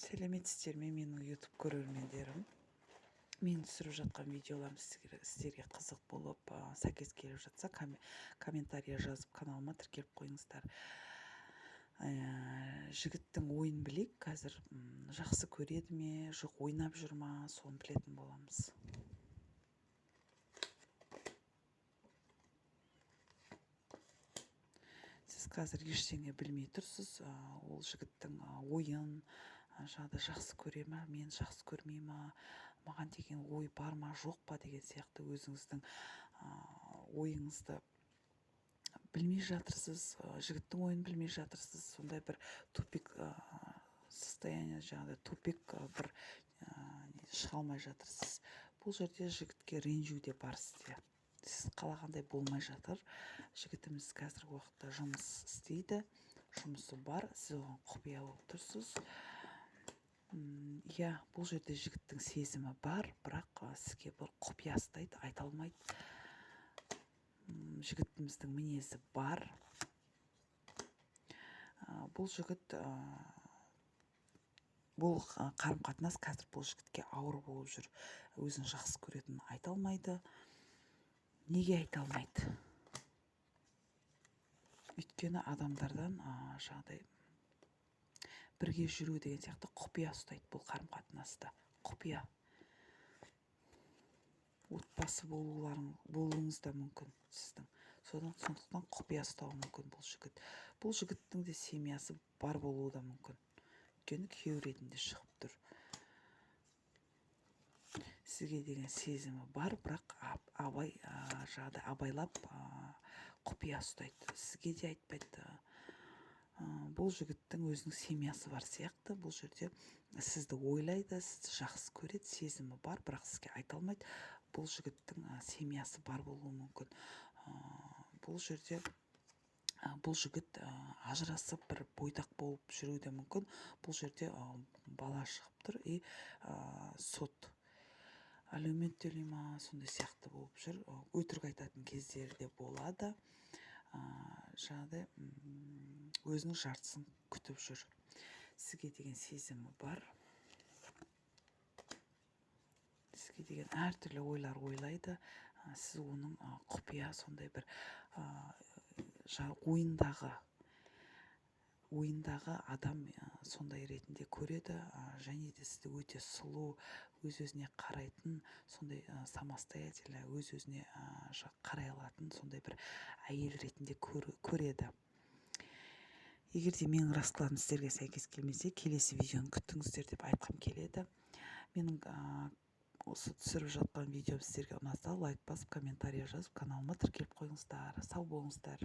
Сәлеметсіздер ме, менің YouTube көрермендерім! Мен түсіріп жатқан видеоларым сіздерге қызық болып, сәйкес келіп жатса, комментария жазып, каналыма тіркеліп қойыңыздар. Жігіттің ойын білейік қазір. Жақсы көреді ме, жоқ ойнап жүр ма, соны білетін боламыз. Сіз қазір ештеңе білмей тұрсыз. Ол жігіттің ойын, жаңағыдай жақсы көре ма, мені жақсы көрмей ма, маған деген ой бар ма, жоқ па деген сияқты өзіңіздің ойыңызды білмей жатырсыз, жігіттің ойын білмей жатырсыз. Сондай бір тупик состояние, жаңағыдай тупик, бір шыға алмай жатырсыз. Бұл жерде жігітке ренжу де бар сізде. Сіз қалағандай болмай жатыр. Жігітіміз қазіргі уақытта жұмыс істейді, жұмысы бар, сіз оған құпия болып тұрсыз. Иә, бұл жерде жігіттің сезімі бар, бірақ сізге бір құпия ұстайды, айта алмайды. Жігітіміздің мінезі бар. Бұл жігіт, бұл қарым-қатынас қазір бұл жігітке ауыр болып жүр. Өзін жақсы көретінін айта алмайды. Неге айта алмайды? Өйткені адамдардан, жаңағыдай бірге жүру деген сияқты құпия ұстайды бұл қарым-қатынасты. Құпия. Отбасы болуыңыз да мүмкін сіздің. Сондықтан құпия ұстауы мүмкін бұл жігіт. Бұл жігіттің де семьясы бар болуы да мүмкін. Өйткені күйеу ретінде шығып тұр. Сізге деген сезімі бар, бірақ жаңағыдай абайлап, құпия ұстайды. Сізге де айтпайды. Бұл жігіттің өзінің семьясы бар сияқты. Бұл жерде сізді ойлайды, сізді жақсы көреді, сезімі бар, бірақ сізге айта алмайды. Бұл жігіттің семьясы бар болуы мүмкін. Бұл жерде, бұл жігіт ажырасып бір бойдақ болып жүруі де мүмкін. Бұл жерде бала шығып тұр и сот алимент төлей ма, сондай сияқты болып жүр. Өтірік айтатын кездері де болады. Жаңағыдай, өзінің жартысын күтіп жүр. Сізге деген сезімі бар. Сізге деген әртүрлі ойлар ойлайды. Сіз оның, құпия сондай бір, ойындағы адам, сондай ретінде көреді. Және де сізді өте сұлу, өз-өзіне қарайтын, сондай, самостоятельно өз-өзіне, қарай алатын сондай бір әйел ретінде көреді. Егер де менің раскладым сіздерге сәйкес келмесе, келесі видеоны күтіңіздер деп айтқым келеді. Менің осы түсіріп жатқан видеом сіздерге ұнаса, лайк басып, комментарий жазып, каналыма тіркеліп қойыңыздар. Сау болыңыздар.